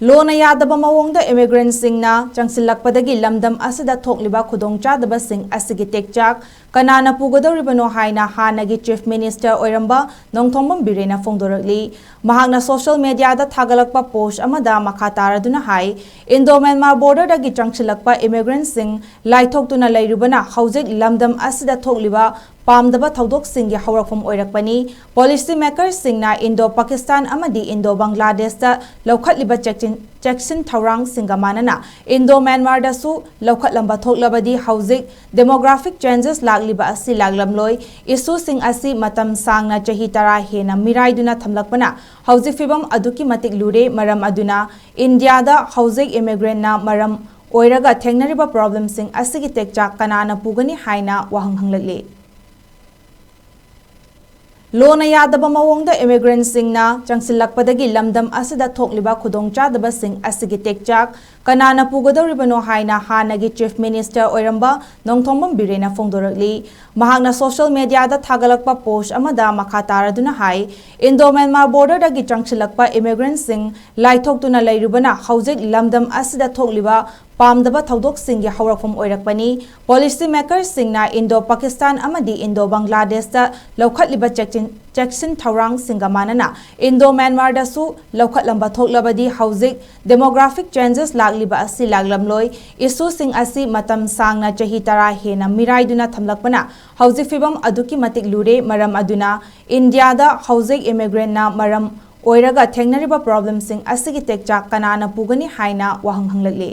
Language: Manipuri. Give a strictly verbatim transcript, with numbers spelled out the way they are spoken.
ꯂꯣꯅ ꯌꯥꯗꯕ ꯃꯑꯣꯡꯗ ꯏꯃꯤꯒ꯭ꯔꯦꯟꯠꯁꯤꯡꯅ ꯆꯪꯁꯤꯜꯂꯛꯄꯗꯒꯤ ꯂꯝꯗꯝ ꯑꯁꯤꯗ ꯊꯣꯛꯂꯤꯕ ꯈꯨꯗꯣꯡꯆꯥꯗꯕꯁꯤꯡ ꯑꯁꯤꯒꯤ ꯇꯦꯛꯆꯥꯛ ꯀꯅꯥꯅ ꯄꯨꯒꯗꯧꯔꯤꯕꯅꯣ ꯍꯥꯏꯅ ꯍꯥꯟꯅꯒꯤ ꯆꯤꯐ ꯃꯤꯅꯤꯁꯇꯔ ꯑꯣꯏꯔꯝꯕ ꯅꯣꯡꯊꯣꯝꯕꯝ ꯕꯤꯔꯦꯟꯅ ꯐꯣꯡꯗꯣꯔꯛꯂꯤ꯫ ꯃꯍꯥꯛꯅ ꯁꯣꯁꯤꯌꯦꯜ ꯃꯤꯗꯤꯌꯥꯗ ꯊꯥꯒꯠꯂꯛꯄ ꯄꯣꯁ꯭ꯠ ꯑꯃꯗ ꯃꯈꯥ ꯇꯥꯔꯗꯨꯅ ꯍꯥꯏ, ꯏꯟꯗꯣ ꯃ꯭ꯌꯥꯟꯃꯥꯔ ꯕꯣꯔꯗꯔꯗꯒꯤ ꯆꯪꯁꯤꯜꯂꯛꯄ ꯏꯃꯤꯒ꯭ꯔꯦꯟꯠꯁꯤꯡ ꯂꯥꯏꯊꯣꯛꯇꯨꯅ ꯂꯩꯔꯨꯕꯅ ꯍꯧꯖꯤꯛ ꯂꯝꯗꯝ ꯑꯁꯤꯗ ꯊꯣꯛꯂꯤꯕ ꯄꯥꯝꯗꯕ ꯊꯧꯗꯣꯛꯁꯤꯡꯒꯤ ꯍꯧꯔꯛꯐꯝ ꯑꯣꯏꯔꯛꯄꯅꯤ꯫ ꯄꯣꯂꯤꯁꯤ ꯃꯦꯀꯔꯁꯤꯡꯅ ꯏꯟꯗꯣ ꯄꯥꯀꯤꯁꯇꯥꯟ ꯑꯃꯗꯤ ꯏꯟꯗꯣ ꯕꯪꯒ꯭ꯂꯥꯗꯦꯁꯇ ꯂꯧꯈꯠꯂꯤꯕ ꯆꯦꯛꯁꯤꯟ ꯆꯦꯛꯁꯤꯟ ꯊꯧꯔꯥꯡꯁꯤꯡꯒ ꯃꯥꯟꯅꯅ ꯏꯟꯗꯣ ꯃ꯭ꯌꯥꯟꯃꯥꯔꯗꯁꯨ ꯂꯧꯈꯠꯂꯝꯕ ꯊꯣꯛꯂꯕꯗꯤ ꯍꯧꯖꯤꯛ ꯗꯦꯃꯣꯒ꯭ꯔꯥꯐꯤꯛ ꯆꯦꯟꯖꯦꯁ ꯂꯥꯛꯂꯤꯕ ꯑꯁꯤ ꯂꯥꯛꯂꯝꯂꯣꯏ꯫ ꯏꯁꯨꯁꯤꯡ ꯑꯁꯤ ꯃꯇꯝ ꯁꯥꯡꯅ ꯆꯍꯤ ꯇꯔꯥ ꯍꯦꯟꯅ ꯃꯤꯔꯥꯏꯗꯨꯅ ꯊꯝꯂꯛꯄꯅ ꯍꯧꯖꯤꯛ ꯐꯤꯕꯝ ꯑꯗꯨꯛꯀꯤ ꯃꯇꯤꯛ ꯂꯨꯔꯦ꯫ ꯃꯔꯝ ꯑꯗꯨꯅ ꯏꯟꯗꯤꯌꯥꯗ ꯍꯧꯖꯤꯛ ꯏꯃꯤꯒ꯭ꯔꯦꯟꯠꯅ ꯃꯔꯝ ꯑꯣꯏꯔꯒ ꯊꯦꯡꯅꯔꯤꯕ ꯄ꯭ꯔꯣꯕ꯭ꯂꯦꯝꯁꯤꯡ ꯑꯁꯤꯒꯤ ꯇꯦꯛꯆꯥꯛ ꯀꯅꯥꯅ ꯄꯨꯒꯅꯤ ꯍꯥꯏꯅ ꯋꯥꯍꯪ ꯍꯪꯂꯛꯂꯤ꯫ ꯂꯣꯅ ꯌꯥꯗꯕ ꯃꯑꯣꯡꯗ ꯏꯃꯤꯒ꯭ꯔꯦꯟꯠꯁꯤꯡꯅ ꯆꯪꯁꯤꯜꯂꯛꯄꯗꯒꯤ ꯂꯝꯗꯝ ꯑꯁꯤꯗ ꯊꯣꯛꯂꯤꯕ ꯈꯨꯗꯣꯡꯆꯥꯗꯕꯁꯤꯡ ꯑꯁꯤꯒꯤ ꯇꯦꯛꯆꯥꯛ ꯀꯅꯥꯅ ꯄꯨꯒꯗꯧꯔꯤꯕꯅꯣ ꯍꯥꯏꯅ ꯍꯥꯟꯅꯒꯤ ꯆꯤꯐ ꯃꯤꯅꯤꯁꯇꯔ ꯑꯣꯏꯔꯝꯕ ꯅꯣꯡꯊꯣꯝꯕꯝ ꯕꯤꯔꯦꯟꯅ ꯐꯣꯡꯗꯣꯔꯛꯂꯤ꯫ ꯃꯍꯥꯛꯅ ꯁꯣꯁꯤꯌꯦꯜ ꯃꯤꯗꯤꯌꯥꯗ ꯊꯥꯒꯠꯂꯛꯄ ꯄꯣꯁ꯭ꯠ ꯑꯃꯗ ꯃꯈꯥ ꯇꯥꯔꯗꯨꯅ ꯍꯥꯏ, ꯏꯟꯗꯣ ꯃ꯭ꯌꯥꯟꯃꯥꯔ ꯕꯣꯔꯗꯔꯗꯒꯤ ꯆꯪꯁꯤꯜꯂꯛꯄ ꯏꯃꯤꯒ꯭ꯔꯦꯟꯠꯁꯤꯡ ꯂꯥꯏꯊꯣꯛꯇꯨꯅ ꯂꯩꯔꯨꯕꯅ ꯍꯧꯖꯤꯛ ꯂꯝꯗꯝ ꯑꯁꯤꯗ ꯊꯣꯛꯂꯤꯕ ꯄꯥꯝꯗꯕ ꯊꯧꯗꯣꯛꯁꯤꯡꯒꯤ ꯍꯧꯔꯛꯐꯝ ꯑꯣꯏꯔꯛꯄꯅꯤ꯫ ꯄꯣꯂꯤꯁꯤ ꯃꯦꯀꯔꯁꯤꯡꯅ ꯏꯟꯗꯣ ꯄꯥꯀꯤꯁꯇꯥꯟ ꯑꯃꯗꯤ ꯏꯟꯗꯣ ꯕꯪꯒ꯭ꯂꯥꯗꯦꯁꯇ ꯂꯧꯈꯠꯂꯤꯕ ꯆꯦꯛꯁꯤꯟ ꯆꯦꯛꯁꯤꯟ ꯊꯧꯔꯥꯡꯁꯤꯡꯒ ꯃꯥꯟꯅꯅ ꯏꯟꯗꯣ ꯃ꯭ꯌꯥꯟꯃꯥꯔꯗꯁꯨ ꯂꯧꯈꯠꯂꯝꯕ ꯊꯣꯛꯂꯕꯗꯤ ꯍꯧꯖꯤꯛ ꯗꯦꯃꯣꯒ꯭ꯔꯥꯐꯤꯛ ꯆꯦꯟꯖꯦꯁ ꯂꯥꯛꯂꯤꯕ ꯑꯁꯤ ꯂꯥꯛꯂꯝꯂꯣꯏ꯫ ꯏꯁꯨꯁꯤꯡ ꯑꯁꯤ ꯃꯇꯝ ꯁꯥꯡꯅ ꯆꯍꯤ ꯇꯔꯥ ꯍꯦꯟꯅ ꯃꯤꯔꯥꯏꯗꯨꯅ ꯊꯝꯂꯛꯄꯅ ꯍꯧꯖꯤꯛ ꯐꯤꯕꯝ ꯑꯗꯨꯛꯀꯤ ꯃꯇꯤꯛ ꯂꯨꯔꯦ꯫ ꯃꯔꯝ ꯑꯗꯨꯅ ꯏꯟꯗꯤꯌꯥꯗ ꯍꯧꯖꯤꯛ ꯏꯃꯤꯒ꯭ꯔꯦꯟꯠꯅ ꯃꯔꯝ ꯑꯣꯏꯔꯒ ꯊꯦꯡꯅꯔꯤꯕ ꯄ꯭ꯔꯣꯕ꯭ꯂꯦꯝꯁꯤꯡ ꯑꯁꯤꯒꯤ ꯇꯦꯛꯆꯥꯛ ꯀꯅꯥꯅ ꯄꯨꯒꯅꯤ ꯍꯥꯏꯅ ꯋꯥꯍꯪ ꯍꯪꯂꯛꯂꯤ꯫